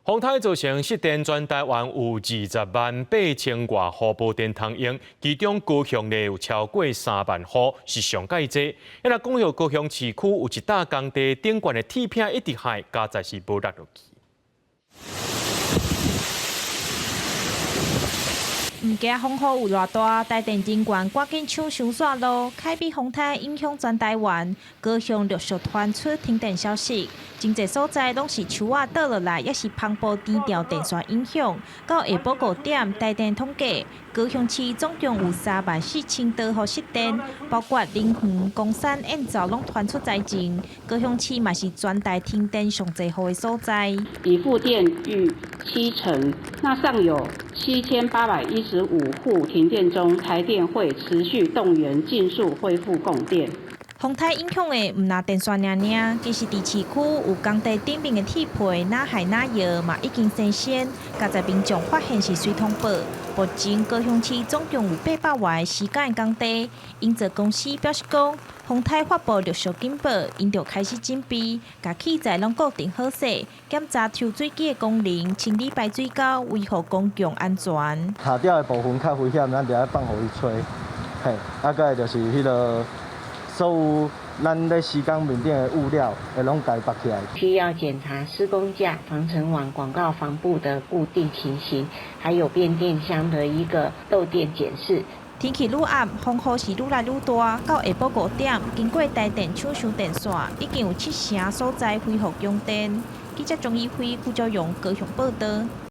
風颱造成失電，全台灣有20萬八千外戶無電通用，其中高雄呢有超過3萬戶，是上蓋濟。若講到高雄市區有一搭工地頂懸的鐵片一直害，佳哉是無落落去。毋驚風雨有偌大，台電人員趕緊搶修線路，凱美風颱影響全台灣，高雄陸續傳出停電消息，真濟所在攏是樹仔倒落來，抑是帆布斷掉電線影響。到下晡5點，台電統計，高雄市總共有3萬4千多戶失電，包括林園、岡山、燕巢攏傳出災情。高雄市嘛是全台停電上濟戶的所在。已復電逾七成，那尚有7815戶停電中，台電會持續動員，盡速恢復供電。風颱影響的毋但電線爾爾，其實佇市區有工地頂面的鐵皮，哪害哪搖嘛已經生鉎，佳哉民眾發現時隨通報。目前高雄市總共有800外個施工的工地，營造公司表示講，風颱發布陸續警報，𪜶就開始準備，共器材攏固定好勢，檢查抽水機的功能，清理排水溝，維護公共安全。塔吊的部分較危險，咱就愛放予伊吹。嘿，啊，閣來就是彼个所有咱咧施工面頂的物料，會攏共縛起來。需要檢查施工架、防塵網、廣告帆布的固定情形，還有變電箱的一個漏電檢視。天氣愈暗，風雨是愈來愈大。到下晡5點，經過台電搶修電線，已經有七成所在恢復供電。記者鍾一輝、顧昭勇高雄報道。